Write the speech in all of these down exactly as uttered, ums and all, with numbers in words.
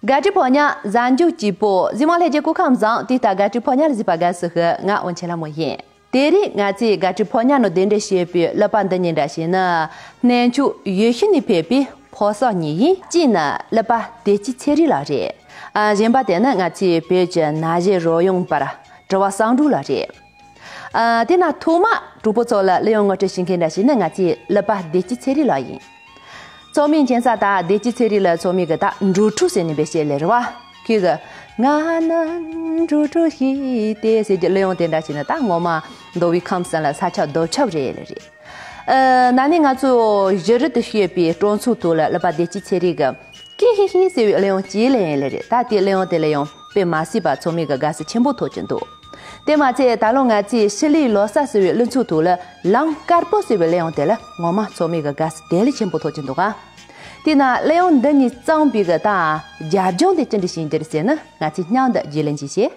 དགའ་སྤྲོའི་ཕོ་ཉ་གཟའ་མཇུག་སྐྱིད་པོ། གཟིགས་མོ་ལྷན་རྒྱས་སྐུ་ཁམས་བཟང་། དེ་ལྟར་དགའ་སྤྲོའི་ཕོ་ཉ་ལ་གཟིགས་པ་དགའ་བསུ་ཞུ། ང་དབོན་ཆེན་ལྷ་མོ་ཡིན། དེ་རིང་ང་ཚོས་དགའ་སྤྲོའི་ཕོ་ཉ་ནང་གདན་འདྲེན་བྱེད་པའི་གླུ་པ་འདི་གཉིས་འདྲ་ཞིག་ནི། གནས་མཆོག་ཡུལ་ཤུལ་ནས་ཕེབས་པའི་ཕོ་གསར་གཉིས་ཡིན། གཅིག་ནི་གླུ་པ་བདེ་སྐྱིད་ཚེ་རིང་ལགས་རེད། ཨ། གཞན་པ་དེ་ནི་ང་ཚོའི་བོད་ཀྱི་ན་གཞོན་རོལ་དབྱངས་པ་གྲུབ་པ་བསམ་འགྲུབ་ལགས་རེད། ཨ། དེ་ན་ཐོག་མར་གྲོགས་པོ་ཚོ་ལ་གླུ་དབྱངས་ངོ་སྤྲོད་བྱེད་མཁན་འདྲ་ཞིག་ནི་ང་ཚོའི་གླུ་པ་བདེ་སྐྱིད་ཚེ་རིང་ལགས་ཡིན། ཚང་མས་མཁྱེན་གསལ་ལྟར་བདེ་སྐྱིད་ཚེ་རིང་ལགས་ཚང་མས་གི་ད་འགྲོ་དྲུག་ཟེར་ནས་འབད་བཤད་ལེ་རེད་བ། ཁོས་གི་ང་ནི་འགྲོ་དྲུག་ཞིག་སྟེ་ཟེར་གྱི་གླུ་དབྱངས་དེ་འདྲ་ཞིག་ནི་ད་ངོ་མ་མདོ་དབུས་ཁམས་གསུམ་ལ་ས་ཆ་རྡོ་ཁྱབ་རེད་ལེ་རེད། ཨ། ན་ནིང་ང་ཚོ་བཞུགས་རིག་ཏུ་བཤད་པའི་སྤྲོ་ཚོགས་ཐོག་ལ་གླུ་པ་བདེ་སྐྱིད་ཚེ་རིང་གི་ཀི་ཧི་ཧི་ཟེར་བའི་གླུ་དབྱངས་གཅིག་ལེན་ཡིན་ལེ་རེད། ད་དེའི་གླུ་དབྱངས་དེ་ལ་ཡང་དཔེ་མ་སྲིད་པ་ཚང་མས་གི་དགའ་བསུ་ཆེན་པོ་ཐོབ་ཀྱི་འདུག་དེ་མ་ཚད་ད་ལོ་ང་ཚོའི་ཤི་ལིའི་ལོ་གསར་ཟེར་བའི་གླུ་ཚོགས་ཐོག་ལ་ལམ་དཀར་པོ་ཟེར་བའི་གླུ་དབྱངས་དེ་ལ་ངོ་མ་ཚང་མས་གི་དགའ་བསུ་དེ་ལས་ཆེན་པོ་ཐོབ་ཀྱི་འདུག་ག་དེ་ན་གླུ་དབྱངས་འདི་གཉིས་བརྩམས་པའི་གི་ད་རྒྱབ་ལྗོངས་དེ་ཅི་འདྲ་ཞིག་ཡིན་རྒྱུ་རེད་ཟེར་ན། ང་ཚོས་མཉམ་དུ་རྒྱུས་ལོན་ཅིག་བྱེད།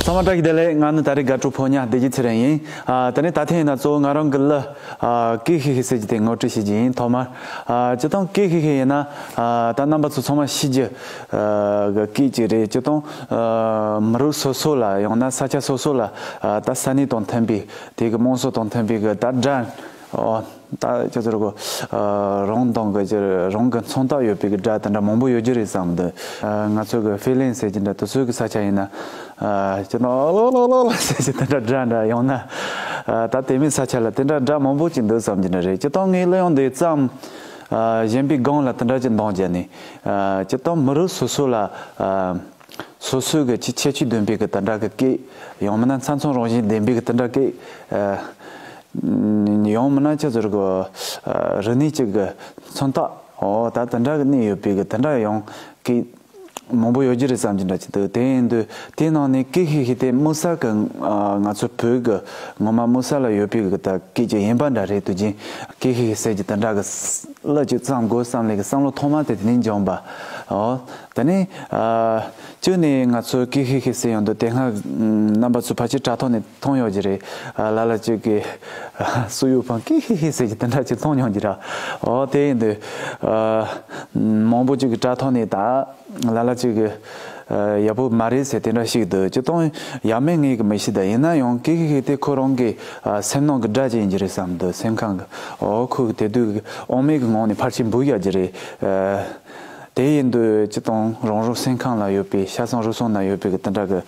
ཚང་མ་བཀྲ་ཤིས་བདེ་ལེགས། ང་ནི་ད་རེས་དགའ་སྤྲོའི་ཕོ་ཉ་བདེ་སྐྱིད་ཚེ་རིང་ཡིན། ཨ། དེ་ནས་ད་ཐེངས་ཡིན་ན་གཙོ་བོ་ང་རང་གི་གླུ། ཨ། ཀི་ཧི་ཧི་ཟེར་གྱི་དེ་ངོ་སྤྲོད་བྱེད་ཀྱི་ཡིན། ཐོག་མར། ཨ། སྤྱིར་བཏང་ཀི་ཧི་ཧི་ཡིན་ན། ཨ། ད་རྣམ་པ་ཚོ་ཚང་མ་ཤེས་རྒྱུ། ཨ། གི་སྐད་ཅིག་རེད། སྤྱིར་བཏང་། ཨ། མི་རིགས་སོ་སོ་ལ་ཡང་ན་ས་ཆ་སོ་སོ་ལ། ཨ། ད་ས་གནས་དང་མཐུན་པའི་དེ་གི་དམངས་སྲོལ་དང་མཐུན་པའི་གི་ད་སྒྲ། ཨོ། ད་ཁྱོད་ཚོར་གོ། ཨ། རང་དང་གི་ཅིག་རང་གི་མཚོན་རྟགས་ཡོད་པའི་གི་སྒྲ་དེ་འདྲ་མང་པོ་ཡོད་རྒྱུ་རེད་བསམ་འདུག་ཨ། ང་ཚོ་གི་ཧྥེ་ལན་ཟེར་གྱི་འདྲ་དེ་ཚོའི་གི་ས་ཆ་ཡིན་ན། ཨ། ཅི་ན་ལོ་ལོ་ལོ་ལོ་ཟེར་གྱི་དེ་འདྲ་སྒྲ་འདྲ་ཡང་ན། ཨ། ད་དེ་མིན་ས་ཆ་ལ་དེ་འདྲ་སྒྲ་མང་པོ་ཅིག་འདུག་བསམ་གྱི་འདྲ་རེད། སྤྱིར་བཏང་ངའི་གླུ་དབྱངས་འདི་བརྩམས། ཨ། གཞན་པའི་སྒང་ལ་དེ་འདྲ་ཅིག་འདང་བརྒྱབ་ནས། ཨ། སྤྱིར་བཏང་མི་རིགས་སོ་སོ་ལ། ཨ། སོ་སོའི་གི་ཁྱད་ཆོས་ལྡན་པའི་གི་དེ་འདྲ་གི་སྐད། ཡང་མིན་ན་ས་མཚམས་རང་བཞིན་ལྡན་པའི་གི་དེ་འདྲ་སྐད། ཨ། ཡང་མིན་ན་ཁྱོད་ཚོར་གི། ཨ། རིག་གནས་གཅིག་གི་མཚོན་རྟགས། འོ། ད་དེ་འདྲ་གི་གནས་ཡོད་པའི་གི་དེ་འདྲ་ཡང་སྐད་མང་པོ་ཡོད་རྒྱུ་རེད་བསམ་གྱི་འདྲ་ཅིག་འདུག་དེ་ཡིན་དུས་དེའི་ནང་ནས་ཀི་ཧི་ཧི་དེ་དམིགས་བསལ་གི། ཨ། ང་ཚོ་བོད་གི་ངོ་མ་དམིགས་བསལ་ལ་ཡོད་པའི་གི་ད་སྐད་ཅིག་ཡིན་པ་འདྲ་རེད་འདུག་ཅིང་། ཀི་ཧི་ཧི་ཟེར་གྱི་དེ་འདྲ་གི་གླུ་ཅིག་བརྩམ་དགོས་བསམ་ལེ་གི་བསམ་བློ་ཐོག་མ་དེ་དེ་ནས་འབྱུང་བ། འོ། དེ་ནས། ཨ། གཅིག་ནས་ང་ཚོ་ཀི་ཧི་ཧི་ཟེར་ཡོང་དུས་དེ་སྔ་རྣམ་པ་ཚོ་ཕལ་ཆེར་དྲ་ཐོག་ནས་མཐོང་ཡོད་ཀྱི་རེད། ཨ། ལ་ལ་ཅིག་གིས་སུ་ཡོད་ཕང་ཀི་ཧི་ཧི་ཟེར་གྱི་དེ་འདྲ་ཅིག་མཐོང་མྱོང་གྱི་ར། འོ། དེ་ཡིན་དུས། ཨ། མང་པོ་ཅིག་གིས་དྲ་ཐོག་ནས་ད་ལ་ལ་ཅིག་གིས། ཨ། ཡག་པོ་མ་རེད་ཟེར་དེ་འདྲ་ཞིག་འདུག་སྤྱིར་བཏང་ཡག་མེད་ངས་གི་མི་ཤེས། ད་ཡིན་ན་ཡང་ཀི་ཧི་ཧི་དེ་ཁོ་རང་གི། ཨ། སེམས་ནང་གི་སྒྲ་ཅིག་ཡིན་གྱི་རེད་བསམ་འདུག་སེམས་ཁམས་གི། འོ། ཁོ་གི་དེ་དུས་ཀྱི་དབང་མེད་ཀྱི་ངང་ནས་ཕལ་ཆེར་འབུལ་ཡག་གི་རེད། ཨ། དེ་ཡིན་དུས་སྤྱིར་བཏང་རང་རང་སེམས་ཁམས་ལ་ཡོད་པའི་ཤ་གསང་རུས་གསང་ན་ཡོད་པའི་གི་དེ་འདྲ་གི།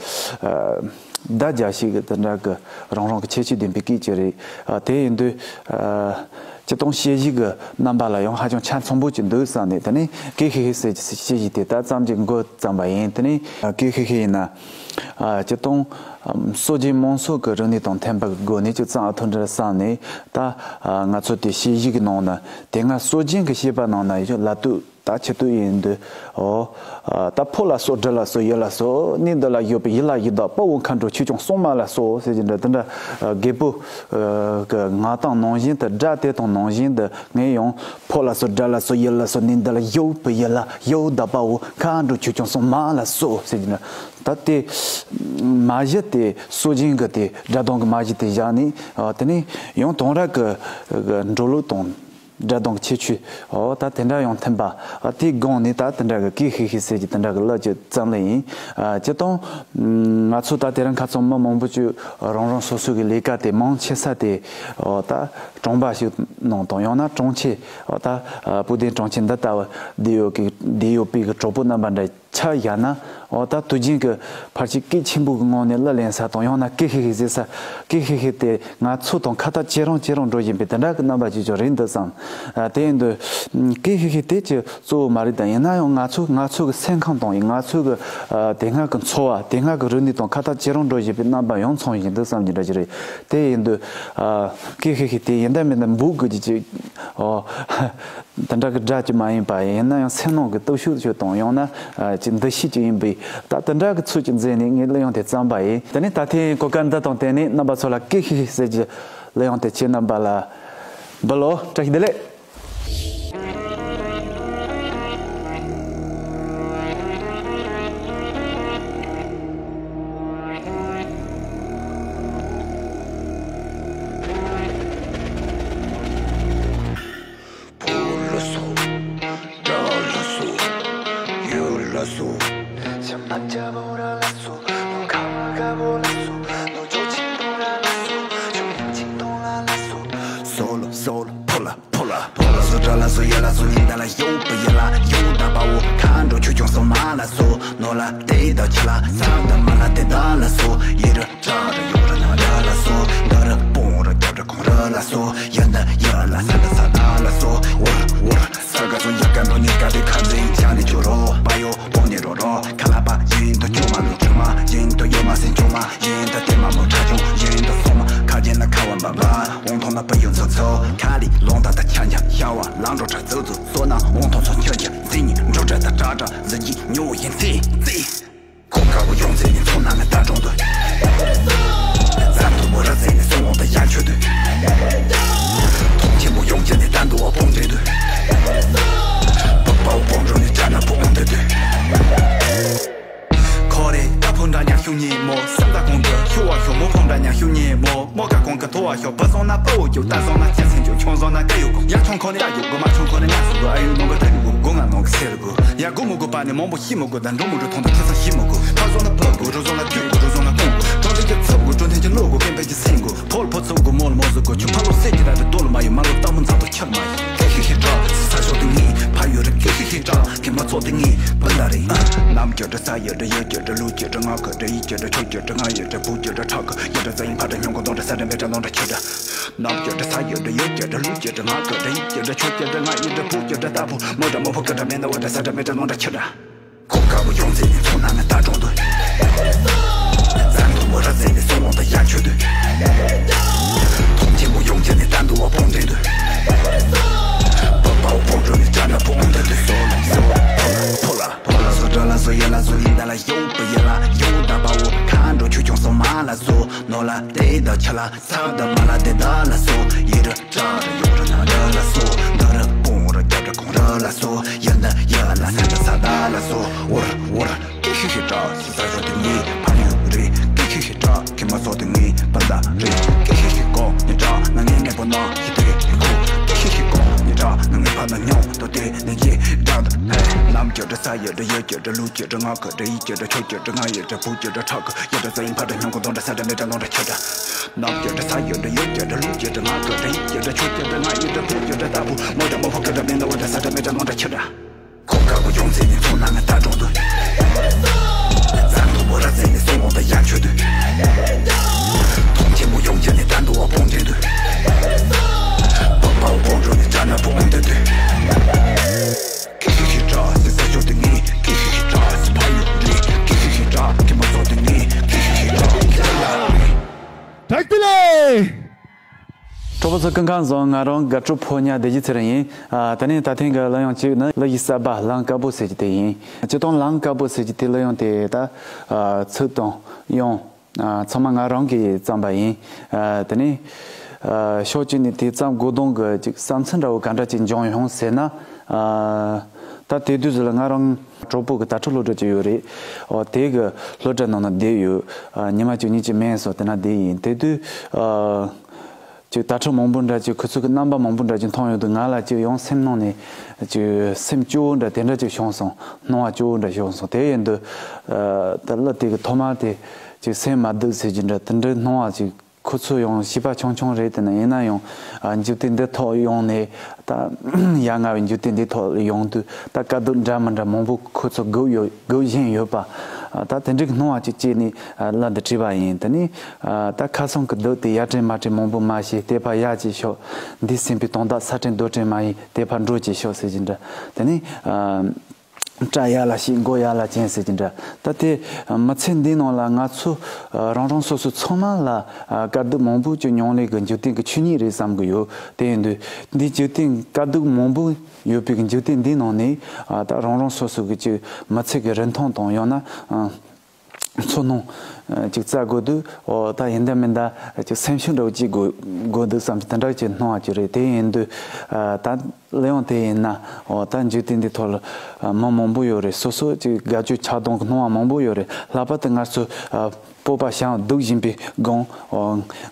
ཨ། བརྡ་རྒྱག་ཤེས་གི་དེ་འདྲ་གི་རང་རང་གི་ཁྱད་ཆོས་ལྡན་པའི་སྐད་ཅིག་རེད། ཨ། དེ་ཡིན་དུས། ཨ། སྤྱིར་བཏང་དཔྱད་གཞི་གི་རྣམ་པ་ལ་ཡང་ཧ་ཅང་ཆ་ཚང་པོ་ཅིག་འདུག་བསམ་ནས། དེ་ནས་ཀི་ཧི་ཧི་ཟེར་གྱི་དཔྱད་གཞི་དེ་ད་བརྩམས་ཀྱི་འགོ་བརྩམས་པ་ཡིན། དེ་ནས། ཨ། ཀི་ཧི་ཧི་ཡིན་ན། ཨ། སྤྱིར་བཏང་། ཨམ། སྲོལ་རྒྱུན་དམངས་སྲོལ་གྱི་རིག་གནས་དང་མཐུན་པའི་སྒོ་ནས་ཅིག་བརྩམས་ཨ་ཐུབ་འདྲ་བསམ་ནས། ད། ཨ། ང་ཚོ་དེ་དཔྱད་གཞི་གི་ནང་ན་དེ་སྔ་སྲོལ་རྒྱུན་གྱི་བཤད་པ་ནང་ན་ཡོད་ལ་དུ། ད་ཆེད་དུ་ཡིན་འདུག་འོ། ཨ། ད་ཕོ་ལ་སོགས་སྦྲ་ལ་སོགས་ཡུལ་ལ་སོགས། གནས་འདི་ལ་ཡོད་པའི་ཡུལ་ལ་ཡི་དྭགས་དཔའ་བོ་མཁའ་འགྲོ་ཆོས་སྐྱོང་སྲུང་མ་ལ་སོགས་ཟེར་གྱི་འདྲ། དེ་འདྲ། ཨ། རྒད་པོ། ཨ། གི་ངག་དང་ནང་བཞིན་དུ། སྒྲ་དེ་དང་ནང་བཞིན་དུ་ངས་ཡང་ཕོ་ལ་སོགས་སྦྲ་ལ་སོགས་ཡུལ་ལ་སོགས། གནས་འདི་ལ་ཡོད་པའི་ཡུལ་ལ་ཡི་དྭགས་དཔའ་བོ་མཁའ་འགྲོ་ཆོས་སྐྱོང་སྲུང་མ་ལ་སོགས་ཟེར་གྱི་འདྲ། ད་དེ་མ་གཞི་དེ་སྲོལ་རྒྱུན་གྱི་དེ་སྒྲ་གདངས་ཀྱི་མ་གཞི་དེ་བཞག་ནས། ཨ། དེ་ནས་ཡང་དེང་རབས་ཀྱི་འགྲོ་ལུགས་དང་སྒྲ་གདངས་ཀྱི་ཁྱད་ཆོས། འོ། ད་དེ་འདྲ་ཡང་མཐུན་པ། ཨ། དེའི་སྒང་ནས་ད་དེ་འདྲ་གི་ཀི་ཧི་ཧི་ཟེར་གྱི་དེ་འདྲ་གི་གླུ་ཅིག་བརྩམས་ལེ་ཡིན། ཨ། སྤྱིར་བཏང་ང་ཚོ་ད་དེ་རིང་ཁ་སང་མི་མང་པོ་ཅིག་རང་རང་སོ་སོ་གི་ལས་ཀ་དེ་མང་ཆེ་ས་དེ། འོ། ད་གྲོང་པ་ཞིག་ནང་དང་ཡང་ན་གྲོང་ཁྱེར། འོ། ད། ཨ། བུ་དེ་གྲོང་ཁྱེར་འདི་ལྟ་བུ་བསྡད་ཡོད་གི་བསྡད་ཡོད་པའི་གི་གྲོགས་པོ་རྣམ་པ་འདྲ་ཆ་བཞག་ན། འོ། ད་དུས་རྒྱུན་གྱི་ཕལ་ཆེར་སྐད་ཆེན་པོ་གི་ངང་ནས་གླུ་ལེན་ས་དང་ཡང་ན་ཀི་ཧི་ཧི་ཟེར་ས། ཀི་ཧི་ཧི་དེ་ང་ཚོ་དང་ཁ་ཐག་ཇེ་རིང་ཇེ་རིང་འགྲོ་བཞིན་པའི་དེ་འདྲ་གི་རྣམ་པ་ཅིག་ཀྱང་རེད་འདུག་བསམ། ཨ། དེ་ཡིན་དུས་ཀི་ཧི་ཧི་དེ་ཅིག་གཙོ་བོ་མ་རེད། ད་ཡིན་ན་ཡང་ང་ཚོ་ང་ཚོ་གི་སེམས་ཁམས་དང་ང་ཚོ་གི། ཨ། དེ་སྔ་གི་འཚོ་བ། དེ་སྔ་གི་རིག་གནས་དང་ཁ་ཐག་ཇེ་རིང་འགྲོ་བཞིན་པའི་རྣམ་པ་ཡང་མཚོན་བཞིན་འདུག་བསམ་གྱི་འདྲ་ཅིག་རེད། དེ་ཡིན་དུས། ཨ། ཀི་ཧི་ཧི་དེ་ཡིན་ད་མིན་ད་འབུལ་དགོས་ཀྱི་ཅིག་འོ། དེ་འདྲ་གི་སྒྲ་ཅིག་མ་ཡིན་པ། ཡིན་ན་ཡང་སེམས་ནང་གི་སྟོབས་ཤུགས་ཤིག་དང་ཡང་ན། ཨ། ཅིག་འདུ་ཤེས་ཅིག་ཡིན་པས། ད་དེ་འདྲ་གི་ཚུལ་ཅིག་འཛིན་ནས་ངས་གླུ་དབྱངས་དེ་བརྩམས་པ་ཡིན། དེ་ནས་ད་ཐེངས་གོ་སྐབས་འདི་དང་བསྟུན་ནས་རྣམ་པ་ཚོ་ལ་ཀི་ཧི་ཧི་ཟེར་གྱི་གླུ་དབྱངས་དེ་ཁྱེད་རྣམ་པ་ལ་འབུལ་ལོ། བཀྲ་ཤིས་བདེ་ལེགས། ཕོ་ལ་སོགས། སྒྲ་ལ་སོགས། ཡུལ་ལ་སོགས། Solo, solo, pull up, pull up, pull up. So, try la, so, yeah, la, so, linda la, yo, pa, yeah, la, yo, da, ba, wo, kan, do, chu, chong, so, ma, la, so, no, la, de, da, chi, la, sa, da, ma, la, de, da, la, so, ye, ra, cha, ra, yo, ra, na, ra, la, so, da, ra, pon, ra, kya, ra, kon, ra, la, so, ya, da, ya, la, sa, da, sa, da, la, so, wor, wor, sa, ga, so, ya, kan, do, ni, ka, de, kan, de, cha, ni, chu, ro, ba, yo, pon, ni, ro, ro, ka, la, ba, yin, do, chu, ma, lu, chu, ma, yin, do, yo, ma, sin, chu, ma, ཡིན་ད་དེ་མ་མོ་ཁྲ་ཆུང་ཡིན་ད་སོ་མ་ཁ་རྒྱན་ན་ཁ་བ་འབབ་འབབ་འོང་ཐོང་ན་པ་ཡོད་ཚོ་ཚོ་ཁ་ལི་ལོང་ད་ད་ཆ་ཉ་ཤ་བ་ལང་འགྲོ་ཁྲ་ཚོ་ཚོ་སོ་ན་འོང་ཐོང་ཚོ་ཁྱོད་ཀྱི་འཛིན་ཉི་འགྲོ་གྲ་ད་གྲ་གྲ་འཛིན་གྱི་ཉོ་ཡིན་ཚེ་ཚེ། ཁོ་དཀར་པོ་ཡོང་ཚེ་ནི་ཚོ་ན་ང་ད་གྲོང་དུ་ཙམ་དུ་མོ་ར་ཚེ་ནི་སོང་འོང་ད་ཡང་ཆོད་དུ་ཐོང་ཆེན་པོ་ཡོང་ཀྱ་ནི་ད་འདུ་བ་སྤོང་དྲེ་དུ་པ་པའོ་སྤོང་འགྲོ་ནི་གྲ་ན་པོ་འོང་དུ་དུ། ཁོ་རེ་ད་ཕོ་འདྲ་ཉག་ཤུ་ཉེ་མོ་སམ་ད་གོང་གི་ཤུ་བ་ཤོ་མོ་ཕོ་འདྲ་ཉག་ཤུ་ཉེ་མོ་མོ་ཀ་གོང་གི་ཐོ་བ་ཤོ་བ་སོང་ན་པ་འོ་ཀྱུ་ད་སོང་ན་ཁྱ་སེང་ཀྱུ་ཁྱོང་སོང་ན་ཀ་ཡོ་གོ་ཡ་ཁྱོང་ཁོ་ནི་ཡ་ཡོ་གོ་མ་ཁྱོང་ཁོ་ནི་ང་སུ་གོ་ཨ་ཡུ་ནོ་ག་ཐ་ཡུ་གོ་གོ་ང་ནོ་ག་སེ་རུ་གོ་ཡ་གོ་མོ་གོ་པ་ནི་མོང་པོ་ཤི་མོ་གོ་ད་འགྲོ་མོ་འགྲོ་ཐོང་ད་ཁྱ་ས་ཤི་མོ་གོ་ཕ་སོང་ན་པ་གོ་རོ་སོང་ན་ཁྱོ་གོ་རོ་སོང་ན་ཀོང་གོ་ཀྲོང་ཐེན་ཀྱི་ལོ་གོ་པན་པ་ཀྱི་སེང་གོ་ཕོལ་ཕོ་ཚོ་གོ་མོལ་མོ་ཟུ་གོ་ཆུ་ཕ་ལོ་སེ་ཀྱི་ར་རི་དོ་ལ་མ་ཡོ་མ་ལོ་ཏ་མོ་ཚ་པོ་ཆག་མ་ཡོ། ཀི་ཤི་ཤི་ཏྲ་ས་ཤོ་ཏི་ངི་ཕ་ཡོ་རི་ཀི་ཤི་ཤི་ཏྲ་ཀི་མ་ཚོ་ཏི་ངི་པི་ལ་རི་ནམ་ཀྱོ་ཏྲ་ས་ཡོ་ཏྲ་ཡོ་ཀྱོ་ཏྲ་ལུ་ཀྱོ་ཏྲ་ང་ཀོ་ཏྲ་ཡི་ཀྱོ་ཏྲ་ཆོ་ཀྱོ་ཏྲ་ང་ཡོ་ཏྲ་བུ་ཀྱོ་ཏྲ་ཁྲ་ཀོ་ཡོ་ཏྲ་ཛ་ཡིན་ཕ་ཏྲ་ཉོ་ཀོ་དོ་ཏྲ་ས་ཏྲ་མེ་ཏྲ་ལོང་ཏྲ་ཆོ་ཏྲ་ནམ་ཀྱོ་ཏྲ་ས་ཡོ་ཏྲ་ཡོ་ཀྱོ་ཏྲ་ལུ་ཀྱོ་ཏྲ་ང་ཀོ་ཏྲ་ཡི་ཀྱོ་ཏྲ་ཆོ་ཀྱོ་ཏྲ་ང་ཡོ་ཏྲ་བུ་ཀྱོ་ཏྲ་ཏ་བུ་མོ་ཏྲ་མོ་ཕོ་ཀོ་ཏྲ་མེ་ན་བ་ཏྲ་ས་ཏྲ་མེ་ཏྲ་ལོང་ཏྲ་ཆོ་ཏྲ། ཁོ་དཀར་པོ་ཡོང་ཚེ་ནི་ཚོ་ན་ང་ད་གྲོང་དུ། ཙམ་དུ་མོ་ར་ཚེ་ནི་སོང་འོང་ད་ཡ་ཆོད་དུ། ཐོང་ཆེན་མོ་ཡོང་ཀྱ་ནི་ད་འདུ་བ་སྤོང་དྲེ་དུ། པ་པའོ་སྤོང་འགྲོ་ནི་གྲ་ན་པོ་འོང་དུ་དུ་སོ་ལ་སོ། ཕོ་ལ་ཕོ་ལ་སོ་གྲ་ལ་སོ་ཡ་ལ་སོ་ཡིན་ད་ལ་ཡོ་པ་ཡ་ལ་ཡོ་ད་པའོ་ཁ་འགྲོ་ཆུ་ཆུང་སོ་མ་ལ་སོ་ནོ་ལ་དེ་ད་ཆ་ལ་ས་ད་མ་ལ་དེ་ད་ལ་སོ་ཡི་ར། ཏྲ་ར་ཡོ་ར་ན་ར་ལ་སོ་ད་ར་པོང་ར་རྒྱབ་ར་གོང་ར་ལ་སོ་ཡ་ན་ཡ་ལ་ས་ད་ས་ད་ལ་སོ་འོ་ར་འོ་ར་ཀི་ཤི་ཤི་ཏྲ་ས་ས་ཞོ་དེ་ངི་ཕ་ཡུ་རེ་ཀི་ཤི་ཤི་ཏྲ་ཁི་མ་སོ་དེ་ངི་པ་ད་རེ་ཀི་ཤི་ཤི་ཀོ་ཉི་ཏྲ་ན་ངི་ངི་པོ་ན་ཤི་དེ་ཁོ་ཀི་ཤི་ཤི་ཀོ་ཉི་ཏྲ་ན་ངི་ཕ་ན་ཉོ་དོ་དེ་ནི་ཡེ་ད་ད་ཧེ་ནམ་ཀྱོ་ཏྲ་ས་ཡོ་ཏྲ་ཡོ་ཀྱོ་ཏྲ་ལུ་ཀྱོ་ཏྲ་ང་ཀོ་ཏྲ་ཡི་ཀྱོ་ཏྲ་ཆོ་ཀྱོ་ཏྲ་ང་ཡོ་ཏྲ་བུ་ཀྱོ་ཏྲ་ཁྲ་ཀོ་ཡོ་ཏྲ་ས་ཡིན་ཕ་ཏྲ་ཉོ་ཀོ་དོ་ཏྲ་ས་ཏྲ་མེ་ཏྲ་ལོང་ཏྲ་ཆོ་ཏྲ། ནམ་ཀྱོ་ཏྲ་ས་ཡོ་ཏྲ་ཡོ་ཀྱོ་ཏྲ་ལུ་ཀྱོ་ཏྲ་ང་ཀོ་ཏྲ་ཡི་ཀྱོ་ཏྲ་ཆོ་ཀྱོ་ཏྲ་ང་ཡོ་ཏྲ་བུ་ཀྱོ་ཏྲ་ཏ་བུ་མོ་ཏྲ་མོ་ཕོ་ཀོ་ཏྲ་མེ་ན་བ་ཏྲ་ས་ཏྲ་མེ་ཏྲ་ལོང་ཏྲ་ཆོ་ཏྲ། ཁོ་དཀར་པོ་ཡོང་ཚེ་ནི་ཚོ་ན་ང་ད་གྲོང་དུ། ཙམ་དུ་མོ་ར་ཚེ་ནི་སོང་འོང་ད་ཡ་ཆོད་དུ། ཐོང་ཆེན་མོ་ཡོང་ཀྱ་ནི་ད་འདུ་བ་སྤོང་དྲེ་དུ། པ་པའོ་སྤོང་འགྲོ་ནི་གྲ་ན་པོ་འོང་དུ་དུ། ཀི་ཤི་ཤི་ཏྲ་སི་ས་ཆོ་དེ་ངི་ཀི་ཤི་ཤི་ཏྲ་སི་ཕ་ཡུ་རི་ཀི་ཤི་ཤི་ཏྲ་ཁི་མ་ཚོ་དེ་ངི་ཀི་ཤི་ཤི་ཏྲ་ཁི་ལ་རི། བཀྲ་ཤིས་བདེ་ལེགས། གྲོགས་པོ་ཚོ་སྐུ་ཁམས་བཟང་། ང་རང་དགའ་སྤྲོ་ཕོ་ཉ་བདེ་སྐྱིད་ཚེ་རིང་ཡིན། ཨ་དེ་ནས་ད་ཐེངས་ཀྱི་གླུ་དབྱངས་གཅིག་ནི་གླུ་ཡི་གསར་པ་གླང་དཀར་པོ་ཟེར་གྱི་དེ་ཡིན། སྤྱིར་བཏང་གླང་དཀར་པོ་ཟེར་གྱི་དེ་གླུ་དབྱངས་དེ་ད་ཨ་ཚིག་དང་དབྱངས། ཨ་ཚང་མ་ང་རང་གིས་བརྩམས་པ་ཡིན། ཨ་དེ་ནས་ཨ་ཕྱོགས་གཅིག་ནས་དེ་བརྩམས་དགོས་དོན་གྱི་ཅིག་བསམ་ཚུལ་འདྲ་བོ་ག་འདྲ་ཅིག་འབྱུང་ཡོང་ཟེར་ན། ཨ་ད་དེ་དུས་ཚོད་ལ་ང་རང་གྲོགས་པོ་གི་དྭ་ཕྲུག་སློབ་གྲྭ་ཅིག་ཡོད་རེད། འོ་དེ་གི་སློབ་གྲྭ་ནང་ན་བསྡད་ཡོད། ཨ་ཉི་མ་གཅིག་གཉིས་ཀྱི་མེད་སོང་དེ་ན་བསྡད་ཡིན། དེ་དུས་ཨ་ཅིག་དྭ་ཕྲུག་མང་པོ་འདྲ་ཅིག་ཁོ་ཚོ་གི་རྣམ་པ་མང་པོ་འདྲ་ཅིག་མཐོང་ཡོང་དུས་ང་ལ་ཅིག་ཡང་སེམས་ནང་ནས་ཅིག་སེམས་སྐྱོ་བོ་འདྲ་དེ་འདྲ་ཅིག་བྱུང་སོང་། སྣང་བ་སྐྱོ་བོ་འདྲ་བྱུང་སོང་། དེ་ཡིན་དུས་ཨ་ད་གླུ་དེ་གི་ཐོག་མ་དེ་ཅིག་སེམས་མ་སྡུག་ཟེར་གྱི་འདྲ་དེ་འདྲའི་སྣང་བ་ཅིག་ཁོ་ཚོ་ཡང་བྱིས་པ་ཆུང་ཆུང་རེད། དེ་ན་ཡིན་ན་ཡང་ཨ་འཇིག་རྟེན་འདི་ཐོག་ཡོང་ནས་ད་ཡ་ང་བའི་འཇིག་རྟེན་འདི་ཐོག་ཡོང་དུས་ད་དཀའ་སྡུག་འདྲ་མི་འདྲ་མང་པོ་ཁོ་ཚོ་སྒུག་ཡོད་སྒུག་བཞིན་ཡོད་པ། ཨ་ད་དེ་འདྲའི་སྣང་བ་ཅིག་སྐྱེས་ནས་ཨ་གླུ་འདི་བྲིས་པ་ཡིན། དེ་ནས་ཨ་ད་ཁ་སང་གི་སྡུག་དེ་ཡ་དྲན་མ་དྲན་མང་པོ་མ་བྱེད། དེ་ཕར་ཡ་གཅིག་ཤོག་འདི་སེམས་པའི་དོན་དག་ས་དྲན་རྡོ་དྲན་མ་ཡིན། དེ་ཕར་འགྲོ་གཅིག་ཤོག་ཟེར་གྱི་འདྲ། དེ་ནས་ཨ་སྐྲ་ཡར་ལ་བྱས་མགོ་ཡར་ལ་བྱིན་ཟེར་གྱི་འདྲ། ད་དེ་མི་ཚེ་འདིའི་ནང་ལ་ང་ཚོ་རང་རང་སོ་སོ་ཚང་མ་ལ་དཀའ་སྡུག་མང་པོ་ཅིག་མྱོང་ལས་ཀྱི་འཇིག་རྟེན་གྱི་ཆོས་ཉིད་རེད་བསམ་གྱི་ཡོད། དེ་ཡིན་དུས་འདིའི་འཇིག་རྟེན་དཀའ་སྡུག་མང་པོ་ཡོད་པའི་འཇིག་རྟེན་འདིའི་ནང་ནས་ད་རང་རང་སོ་སོ་གི་ཅིག་མི་ཚེ་གི་རིན་ཐང་དང་ཡང་ན་ཚོར་སྣང་ཅིག་བཙལ་དགོས་དུས། འོ་ད་ཡིན་ད་མིན་ད་ཅིག་སེམས་ཤུགས་འདྲ་བོ་ཅིག་དགོས་དགོས་འདུག་བསམ་གྱི་དེ་འདྲ་ཅིག་སྣང་བ་ཅིག་རེད། དེ་ཡིན་དུས་ད་ གླུ་དབྱངས་དེ་ཡིན་ན། འོ་ད་འཇིག་རྟེན་འདི་ཐོག་ལ་མི་མང་པོ་ཡོད་རེད། སོ་སོ་ཅིག་དགའ་སྐྱོ་ཆགས་སྡང་གི་སྣང་བ་མང་པོ་ཡོད་རེད། ལྷག་པར་དུ་ང་ཚོ་སྤོབས་པ་ཞེ་དྲག་སྡུག་བཞིན་པའི་སྒང་།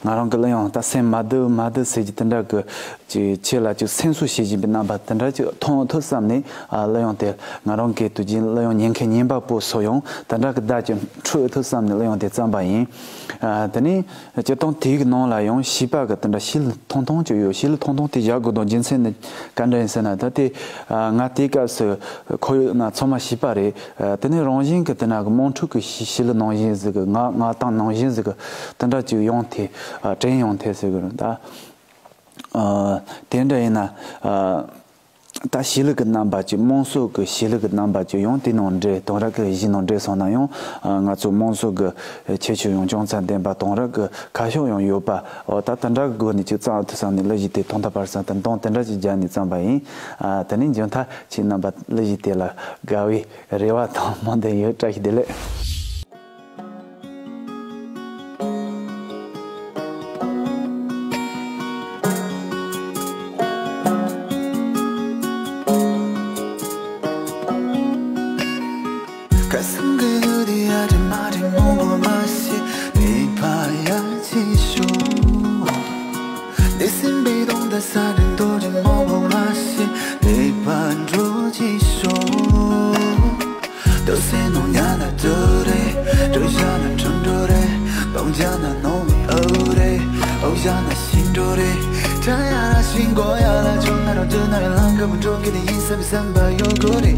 ང་རང་གི་གླུ་དབྱངས་ད་སེམས་མ་བདེ་མ་བདེ་ཟེར་གྱི་དེ་འདྲ་གི་ཅིག་ཆེད་ལ་ཅིག་སེམས་གསོ་བྱེད་བཞིན་པའི་རྣམ་པ་དེ་འདྲ་ཅིག་མཐོང་ཐུབ་བསམ་ནས། ཨ་གླུ་དབྱངས་དེ་ང་རང་གི་དུས་རྒྱུན་གླུ་དབྱངས་ཉན་མཁན་ཉན་པ་པོ་ཚོ་ཡང་དེ་འདྲ་གི་བརྡ་ཅིག་འཕྲོད་ཐུབ་བསམ་ནས་གླུ་དབྱངས་དེ་བརྩམས་པ་ཡིན། ཨ་དེ་ནས་སྤྱིར་བཏང་དེའི་ནང་ལ་ཡང་བྱིས་པ་གི་དེ་འདྲ་བྱིས་གླུ་ཐུང་ཐུང་ཅིག་ཡོད། བྱིས་གླུ་ཐུང་ཐུང་དེ་བཞག་དགོས་དོན་རྒྱུ་མཚན་ནི་ག་འདྲ་ཡིན་ཟེར་ན། ད་དེ་ཨ་ང་དེའི་སྐབས་སུ་ཁོར་ཡུག་ན་ཚང་མ་བྱིས་པ་རེད། ཨ་དེ་ནས་རང་བཞིན་གི་དེ་ན་གི་དམངས་ཁྲོད་གི་བྱིས་བྱིས་གླུ་ནང་བཞིན་ཟིག་གི་ངག་ངག་གཏམ་ནང་བཞིན་ཟིག་གི་དེ་འདྲ་ཅིག་ཡོང་ཐལ། ཨ་དྲན་ཡོང་ཐལ་ཟེར་གི་རེད། ད་ཨ་དེ་འདྲ་ཡིན་ན། ཨ་ད་བྱིས་གླུ་གི་རྣམ་པ་ཅིག་དམངས་སྲོལ་གི་བྱིས་གླུ་གི་རྣམ་པ་ཅིག་ཡང་དེ་ནང་འདྲེས། དེང་རབས་ཀྱི་གཞས་ནང་འདྲེས་སོང་ན་ཡང་། ཨ་ང་ཚོ་དམངས་སྲོལ་གྱི་ཁྱད་ཆོས་ཡང་ཅུང་ཙམ་ལྡན་པ། དེང་རབས་ཀྱི་ཁ་ཕྱོགས་ཡང་ཡོད་པ། འོ་ད་དེ་འདྲ་གི་སྒོ་ནས་ཅིག་བརྩམས་ཐུབ་བསམ་ནས་གླུ་གཞས་དེ་ཐོག་མཐའ་བར་གསུམ་དུ་འདང་དེ་འདྲ་ཅིག་རྒྱག་ནས་བརྩམས་པ་ཡིན། ཨ་དེ་ནས་མཇུག་མཐར་ཁྱེད་རྣམ་པ་གླུ་གཞས་དེ་ལ་དགའ་བའི་རེ་བ་དང་སྨོན་འདུན་ཡོད། བཀྲ་ཤིས་བདེ་ལེགས། ཁ་སང་གི་ལུས་འདི་ཡ་དྲི་མ་དྲི་མོ་བོ་མ་ཤེས། ནི་ཕ་ཡ་ཅི་ཤོ། འདི་སེམས་པའི་དོན་དག་ས་དྲི་འདོད་དྲི་མོ་བོ་མ་ཤེས། ནི་ཕ་འགྲོ་ཅི་ཤོ། ཏོ་སེ་ནོ་ཉ་ན་ཏོ་རེ། ཏོ་ཞ་ན་ཏོ་འགྲོ་རེ། ཏོང་ཅ་ན་ནོ་མི་ཨོ་རེ། ཨོ་ཞ་ན་ཤིང་འགྲོ་རེ། ཏྲ་ཡ་ར་ཤིང་གོ་ཡ་ལ་ཅུང་ན་རོ་ཏུ་ན་རེ། ལང་ཀ་བུ་འགྲོ་གི་དེ་ཡིན་བསམ་བསམ་པ་ཡོད་གོ་རེ།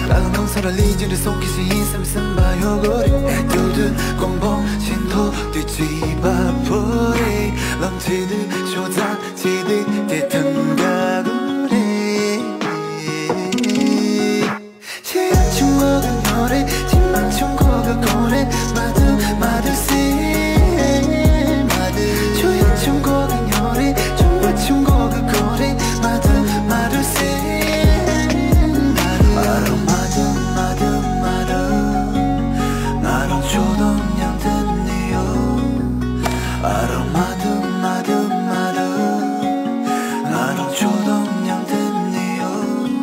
ལ་ལ་ནོ་ས་ར་ལི་ཅི་འདྲ་སོང་གི་ཤི་ཡིན་བསམ་བསམ་པ་ཡོད་གོ་རེ། ཏུ་ཏུ་ཀོང་པོ་ཤིང་ཐོ་དེ་ཅི་པ་པོ་རེ། ལམ་ཅི་དུ་ཤོ་ཙ་ཅི་དུ་དེ་ཐང་ག་གོ་རེ། ཆེ་ཡ་ཆུང་གོ་གི་ཉོ་རེ། ཆི་མ་ཆུང་གོ་གི་གོ་རེ། མ་དུ་མ་དུ་སེ་མ་དུ། ཆུ་ཡ་ཆུང་གོ་གི་ཉོ་རེ། ཆུང་མ་ཆུང་གོ་གི་གོ་རེ། མ་དུ་མ་དུ་སེ་མ་དུ། ཨ་རོ་མ་དུ་མ་དུ་མ་དུ། ང་རང་ཆོ་དང་མཉམ་དུ་ནི་ཡོད། ཨ་རོ་མ་དུ་མ་དུ་མ་དུ། ང་རང་ཆོ་དང་མཉམ་དུ་ནི་ཡོད།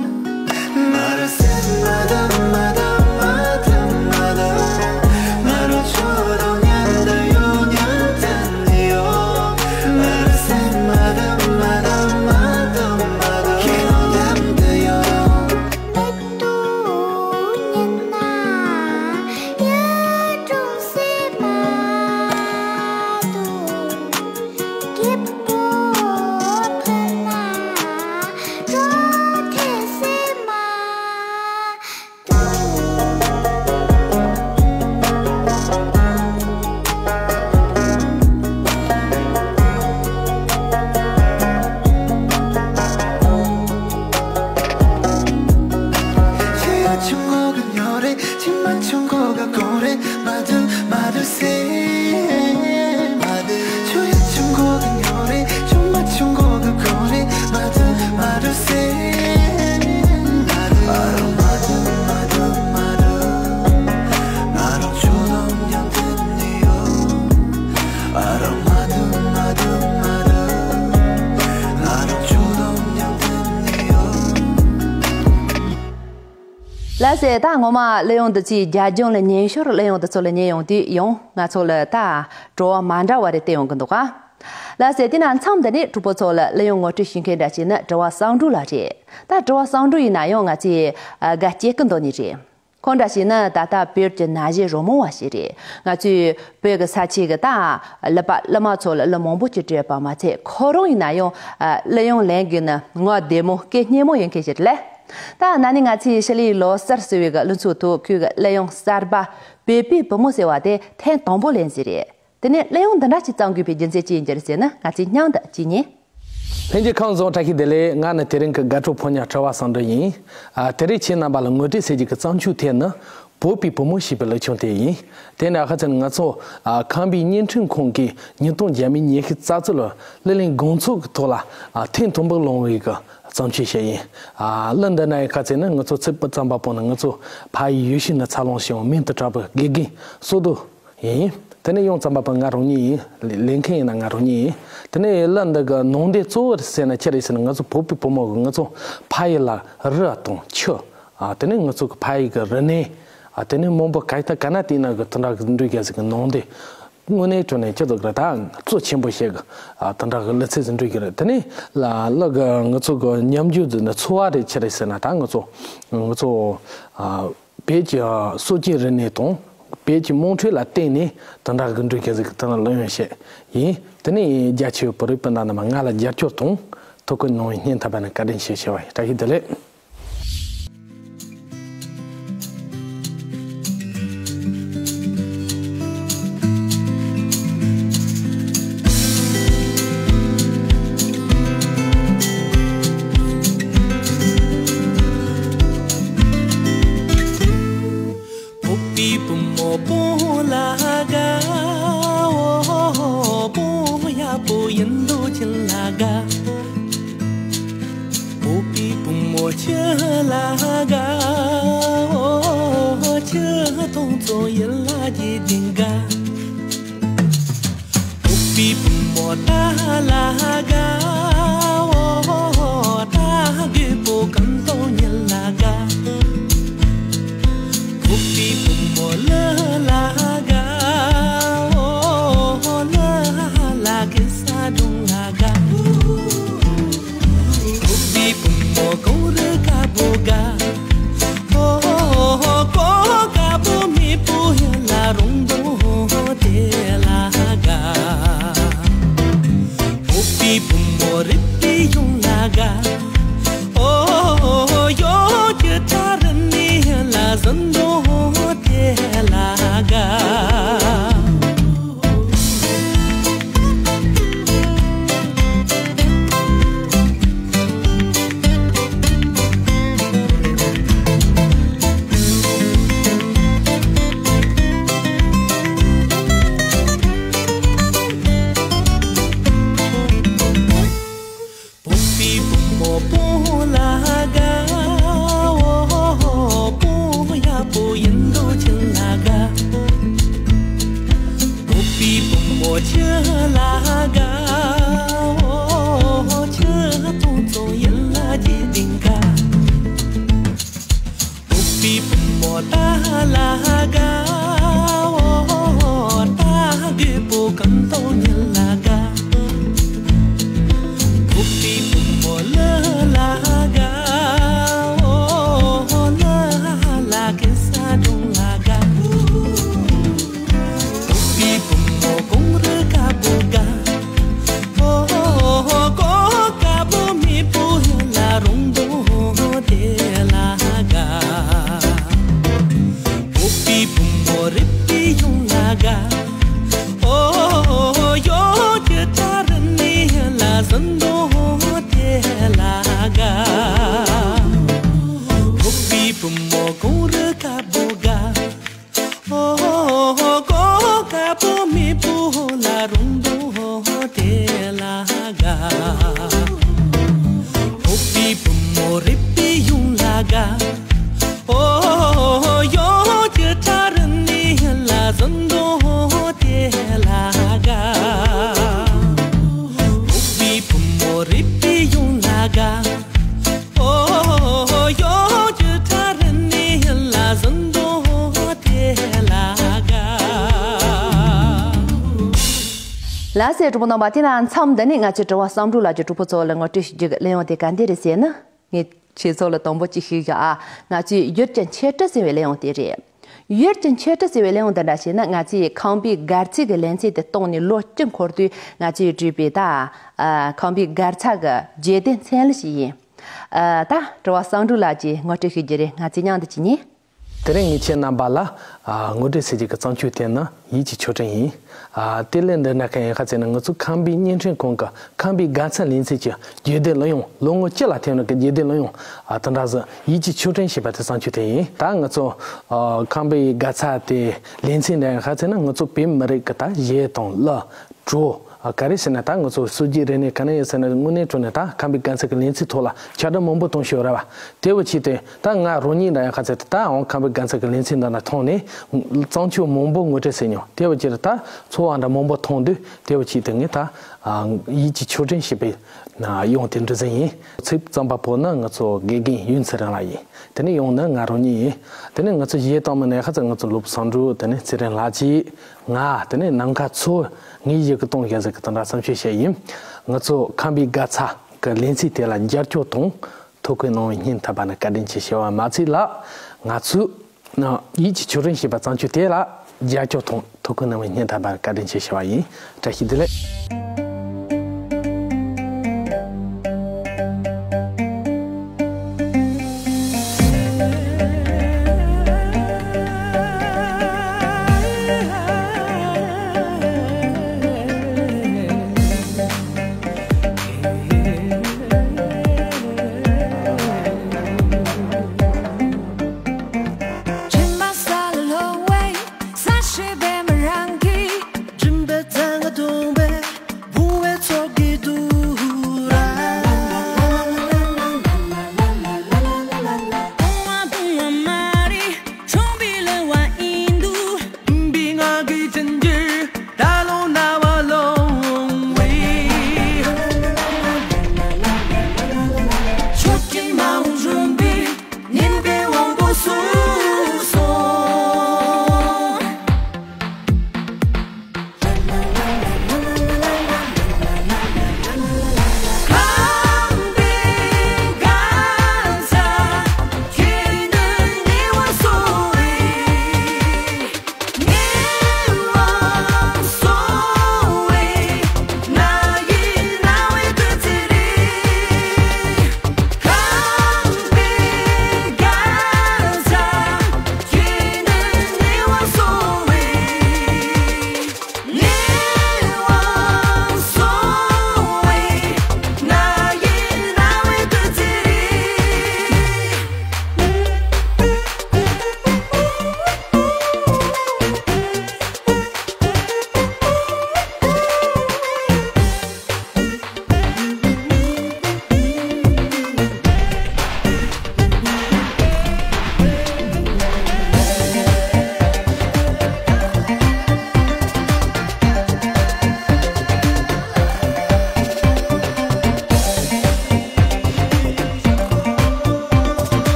ལགས་སེ། ད་ངོ་མ་གླུ་དབྱངས་འདི་ཚོའི་རྒྱ་ལྗོངས་ལ་ཉན་ཞོར་གླུ་དབྱངས་འདི་ཚོ་ལ་ཉན་ཡོང་དུས་ཡང་ང་ཚོ་ལ་ད་དྲི་བ་མ་འདྲ་བ་རེ་བསྟན་ཡོང་གི་འདུག་ག། ལགས་སེ། དེ་ན་མཚམས་འདི་ནས་གྲོགས་པོ་ཚོ་ལ་གླུ་དབྱངས་ངོ་སྤྲོད་ཞུ་མཁན་འདྲ་བྱས་ན་དྲི་བ་བསམ་འགྲུབ་ལགས་རེད། ད་དྲི་བ་བསམ་འགྲུབ་ཡིན་ན་ཡང་ང་ཚོས་ཨ་དགའ་སྐྱེ་གི་འདོད་ནི་རེད། ཁོང་འདྲ་བྱས་ན་ད་ལྟ་བོད་ཀྱི་ན་གཞོན་རོལ་མོ་བ་ཞིག་རེད། ང་ཚོས་བོད་ཀྱི་ས་ཆའི་གི་ད་གླུ་པ་གླུ་མ་ཚོ་ལ་གླུ་མང་པོ་ཅིག་བྲིས་པ་མ་ཚད། ཁོ་རང་ཡིན་ན་ཡང་ཨ་གླུ་དབྱངས་ལེན་གི་ནི་ངག་བདེ་མོ་སྐད་སྙན་མོ་ཡོད་མཁན་ཞིག་རེད་ལ། ད་ན་ནིང་ང་ཚོས་ཞི་ལིའི་ལོ་གསར་ཟེར་བའི་གི་གླུ་ཚིག་ཐོག་ཁོའི་གི་གླུ་དབྱངས་གསར་པ་བོད་པའི་བུ་མོ་ཟེར་བ་དེ་ཐེངས་དང་པོ་ལེན་ཟིན་རེད། དེ་ནས་གླུ་དབྱངས་འདི་འདྲ་ཞིག་བརྩམས་དགོས་པའི་རྒྱུ་མཚན་ཅི་ཡིན་རྒྱུ་རེད་ཟེར་ན། ང་ཚོས་སྙིང་དུ་ཅི་ཉན། ལྷན་རྒྱས་ཁམས་བཟང་། བཀྲ་ཤིས་བདེ་ལེགས། ང་ནི་དེ་རིང་གི་དགའ་སྤྲོ་ཕོ་ཉ་དྲི་བ་བསམ་འགྲུབ་ཡིན། ཨ་དེ་རིང་ཁྱེད་རྣམ་པ་ལ་ངོ་སྤྲོད་ཟེར་རྒྱུ་གི་བརྩམས་ཆོས་དེ་ནི་བོད་པའི་བུ་མོ་ཞེས་པའི་གླུ་ཆུང་དེ་ཡིན། དེ་ནི་ཁ་ཚན་ང་ཚོ་ཨ་ཁམས་པའི་བརྙན་འཕྲིན་ཁང་གིས་ཉིས་སྟོང་བརྒྱ་མེད་ཉི་ཤུ་རྩ་གཅིག་ལོར་གླུ་ལེན་དགོང་ཚོགས་ཀྱི་ཐོག་ལ་ཨ་ཐེངས་དང་པོ་བླངས་པའི་གི་བརྩམས་ཆོས་ཞིག་ཡིན། ཨ་གླུ་འདི་ནི་ཁ་ཚན་ནི་ང་ཚོ་ཚིག་པ་བརྩམས་པ་པོ་ནི་ང་ཚོ་ཕ་ཡུལ་ཤུལ་ནས་འཚར་ལོངས་ཤིང་མིང་དུ་གྲགས་པའི་དགེ་རྒན་བསོད་རྡོར་ཡིན། དེ་ནས་ཡོང་ཙམ་པ་ང་རང་ཉིད་ཡིན། ལེན་མཁན་ཡིན་ན་ང་རང་ཉིད་ཡིན། དེ་ནས་གླུ་འདི་གི་ནང་དོན་གཙོ་བོ་ཟེར་ན་ཅི་རེད་ཟེར་ན། ང་ཚོ་བོད་པའི་བུ་མོ་གི་ང་ཚོ་ཕ་ཡུལ་ལ་རི་དང་ཆུ། ཨ། དེ་ནས་ང་ཚོ་གི་ཕ་ཡུལ་གི་རིག་གནས། ཨ། དེ་ནས་མང་པོ་ག་ད་ག་ན་དེ་ན་གི་དེ་འདྲ་གི་འགྲོ་རྒྱུ་ཟིག་གི་ནང་དོན། དངོས་གནས་དྲང་གནས་ཅི་ཟིག་རེད། ད་གཙོ་ཆེན་པོ་ཞིག་གི། ཨ། དེ་འདྲ་གི་གླུ་ཚིག་ཟིག་འགྲོ་གི་རེད། དེ་ནས་ལ་གླུ་གི་ང་ཚོ་གི་ཉམས་འགྱུར་ཟིག་ནི་འཚོ་བ་རེད། ཅི་རེད་ཟེར་ན་ད་ང་ཚོ་ང་ཚོ། ཨ། བོད་ཀྱི་སྲོལ་རྒྱུན་རིག་གནས་དང་བོད་ཀྱི་དམངས་ཁྲོད་ལ་བརྟེན་ནས་དེ་འདྲ་གི་འགྲོ་རྒྱུ་ཟིག་གི་དེ་ནི་གླུ་དབྱངས་ཤིག་ཡིན། དེ་ནས་རྒྱ་ཆེ་བའི་བོད་རིགས་སྤུན་ཟླ་རྣམས་ང་ལ་རྒྱབ་སྐྱོར་དང་ཐུགས་ཁུར་གནང་བའི་སྙིང་ཐག་པ་ནས་བཀའ་དྲིན་ཆེ་ཞུ་བ་ཡིན། བཀྲ་ཤིས་བདེ་ལེགས། བོད་པའི་བུ་མོ་སྤུན་ལ་དགའ། འོ། སྤུན་ཡག་པོ་ཡིན་འདུག་ཁྱེད་ལ་དགའ། བོད་པའི་བུ་མོ་ཁྱེད་ལ་དགའ། འོ། ཁྱེད་མཐོང་ཙང་ཡིད་ལ་སྐྱིད་དེ་དགའ། བོད་པའི་བུ་མོ་ད་ལ་དགའ། འོ། ད་རྒད་པོ་གང་དང་ཉིད་ལ་དགའ། བོད་པའི་བུ་མོ་གླུ་ལ་དགའ། འོ། གླུ་ལ་གེ་སར་སྒྲུང་ལ་དགའ། བོད་པའི་བུ་མོ་གངས་རི་དཀར་པོ་དགའ། ཨོ། གོ་དཀར་པོ་མེ་བོ་ཡ་ལ་རོང་དོ་དེ་ལ་དགའ། བོད་པའི་བུ་མོ་རིག་པའི་གཞུང་ལ་དགའ། ཨོ། ཡོ་གི་ཐ་རི་ནི་ལ་ཟིན་དོ་དེ་ལ་དགའ། བོད་པའི་བུ་མོ་སྤུན་ལ་དགའ། འོ། སྤུན་ཡག་པོ་ཡིན་འདུག་ཁྱེད་ལ་དགའ། བོད་པའི་བུ་མོ་ཁྱེད་ལ་དགའ། འོ། ཁྱེད་མཐོང་ཙང་ཡིད་ལ་སྐྱིད་དེ་དགའ། བོད་པའི་བུ་མོ་ད་ལ་དགའ། འོ། ད་རྒད་པོ་གང་དང་ཉིད་ལ་དགའ། བོད་པའི་བུ་མོ་གླུ་ལ་དགའ། འོ། གླུ་ལ་གེ་སར་སྒྲུང་ལ་དགའ། བོད་པའི་བུ་མོ་གངས་རི་དཀར་པོ་དགའ། ཨོ། གོ་དཀར་པོ་མེ་བོ་ཡ་ལ་རོང་དོ་དེ་ལ་དགའ། བོད་པའི་བུ་མོ་རིག་པའི་གཞུང་ལ་དགའ། ཨོ། ཡོ་གི་ཐ་རི་ནི་ལ་ཟིན་དོ་དེ་ལ་དགའ། བོད་པའི་བུ་མོ་གངས་རི་དཀར་པོ་དགའ། ཨོ། གོ་དཀར་པོ་མེ་བོ་ལ་རོང་དོ་དེ་ལ་དགའ། བོད་པའི་བུ་མོ་རིག་པའི་གཞུང་ལ་དགའ། ཨོ། ཡོ་གི་ཐ་རི་ནི་ལ་ཟིན་དོ་དེ་ལ་དགའ། བོད་པའི་བུ་མོ་རིག་པའི་གཞུང་ལ་དགའ། ཨོ། ཡོ་གི་ཐ་རི་ནི་ལ་ཟིན་དོ་དེ་ལ་དགའ། ལགས་སོ། གྲོགས་པོ་རྣམ་པ། དེ་ན་མཚམས་འདི་ནས་ང་ཚོས་དྲི་བ་བསམ་གྲུབ་ལགས་ཀྱིས་གྲོགས་པོ་ཚོ་ལ་ངོ་སྤྲོད་ཞུ་རྒྱུ་གི་གླུ་དབྱངས་དེ་ག་འདི་རེད་ཟེར་ན། ངས་ཁྱེད་ཚོ་ལ་དང་པོ་གཅིག་ཞུས་བཞག་ཨ། ང་ཚོས་ཡུལ་གྱི་འཆད་ཁྲིད་ཟེར་བའི་གླུ་དབྱངས་དེ་རེད། ཡུལ་གྱི་འཆད་ཁྲིད་ཟེར་བའི་གླུ་དབྱངས་འདི་འདྲ་བྱས་ན། ང་ཚོས་ཁམས་པའི་སྒར་ཚིགས་ཀྱི་ལེ་ཚན་དེ་གཏོང་ནས་ལོ་གཅིག་འཁོར་དུས་ང་ཚོས་བྲིས་པའི་ད། ཨ། ཁམས་པའི་སྒར་ཚིགས་ཀྱི་རྒྱུད་སྡེ་མཚན་གླུ་ཞིག་ཡིན། ཨ། ད་དྲི་བ་བསམ་གྲུབ་ལགས་ཀྱིས་ངོ་སྤྲོད་ཞུ་རྒྱུ་རེད། ང་ཚོས་མཉམ་དུ་བྱས་ནས། དེ་རིང་ངས་ཁྱེད་རྣམ་པ་ལ། ཨ། ངོ་སྤྲོད་ཟེར་རྒྱུ་གི་བརྩམས་ཆོས་དེ་ནི་ཡིད་ཀྱི་ཆོས་འཕྲིན་ཡིན། ཨ། དེ་ལས་འདི་ན་ག་ཡིན་ག་ཟེར་ན། ང་ཚོ་ཁམས་པའི་བརྙན་འཕྲིན་ཁང་གི་ཁམས་པའི་སྒར་ཚིགས་ལེ་ཚན་གྱི་རྒྱུད་སྡེ་གླུ་དབྱངས། ལོ་ངོ་བཅུ་ལ་ཐེབས་ནོ་གི་རྒྱུད་སྡེ་གླུ་དབྱངས། ཨ། དེ་འདྲ་ཟིག་ཡིད་ཀྱི་ཆོས་འཕྲིན་ཞེས་པ་དེ་བརྩམས་ཆོས་དེ་ཡིན། ད་ང་ཚོ། ཨ། ཁམས་པའི་སྒར་ཚིགས་དེ་ལེ་ཚན་འདི་ག་ཟེར་ན། ང་ཚོ་བོད་མི་རིགས་ཀྱི་ད་གཞས་དང་གླུ། བྲོ། ཨ། ག་རེ་ཟེར་ན། ད་ང་ཚོ་སྲོལ་རྒྱུན་རིག་གནས་ག་ནས་ཡིན་ཟེར་ན། དངོས་གནས་དྲང་གནས་ད་ཁམས་པའི་དགའ་ཚལ་གྱི་ལེ་ཚན་ཐོག་ལ་ཁྱབ་བསྒྲགས་མང་པོ་གཏོང་ཤོག་ར་བ། དེ་བ་ཆེད་དུ་ད་ང་རང་ཉིད་འདྲ་ཡང་ཁ་ཚ་དེ་ད་འོང་ཁམས་པའི་དགའ་ཚལ་གྱི་ལེ་ཚན་འདི་ན་མཐོང་ནས་བརྩམས་ཆོས་མང་པོ་ངོ་སྤྲོད་བྱས་མྱོང་། དེ་བ་ཆེད་དུ་ད་ཚོར་བ་འདྲ་མང་པོ་མཐོང་དུས། དེ་བ་ཆེད་དུ་ངས་ད་ཡིད་ཀྱི་ཆོས་འབྲེལ་ཞེས་པའི་ནང་དབྱངས་དེ་འབྲི་ཟིན་ཡིན། ཚིག་བརྩམས་པ་པོ་ནི་ང་ཚོ་དགེ་རྒན་ཡུན་ཚེ་རིང་ལགས་ཡིན། དེ་ནས་ཡང་ནི་ང་རང་ཉིད་ཡིན། དེ་ནས་ང་ཚོ་གཞས་བཏང་མི་ནས་ཁ་ཚ་ང་ཚོ་སློབ་བཟང་འབྲུག་དེ་ནས་ཚེ་རིང་ལགས་ཀྱིས། ང་དེ་ནས་ནམ་མཁའ་མཚོ་ངའི་ཡི་གེ་གཏོང་ཞེས་ཟེར་གི་དེ་འདྲ་བརྩམས་ཆོས་བཤད་ཡིན། ང་ཚོ་ཁམས་པའི་དགའ་ཚལ་གྱི་ལེ་ཚན་དེ་ལ་རྒྱབ་སྐྱོར་དང་ཐུགས་ཁུར་གནང་བའི་སྙིང་ཐག་པ་ནས་བཀའ་དྲིན་ཆེ་ཞུ་བ་མ་ཚད་ལ། ང་ཚོའི་ཡིད་ཀྱི་ཆོས་འབྲེལ་ཞེས་པ་བརྩམས་ཆོས་དེ་ལ་རྒྱབ་སྐྱོར་དང་ཐུགས་ཁུར་གནང་བའི་སྙིང་ཐག་པ་ནས་བཀའ་དྲིན་ཆེ་ཞུ་བ་ཡིན། བཀྲ་ཤིས་བདེ་ལེགས།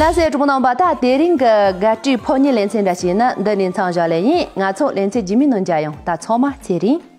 ལགས་སོ། གྲོགས་རྣམ་པ། ད་དེ་རིང་གི་དགའ་སྤྲོའི་ཕོ་ཉའི་ལེ་ཚན་འདྲ་ཞིག་ནི་འདི་ནས་མཚམས་བཞག་ལེ་ཡིན། ང་ཚོ་ལེ་ཚན་རྗེས་མའི་ནང་མཇལ་ཡོང་། ད་ཚང་མ་ཚེ་རིང་།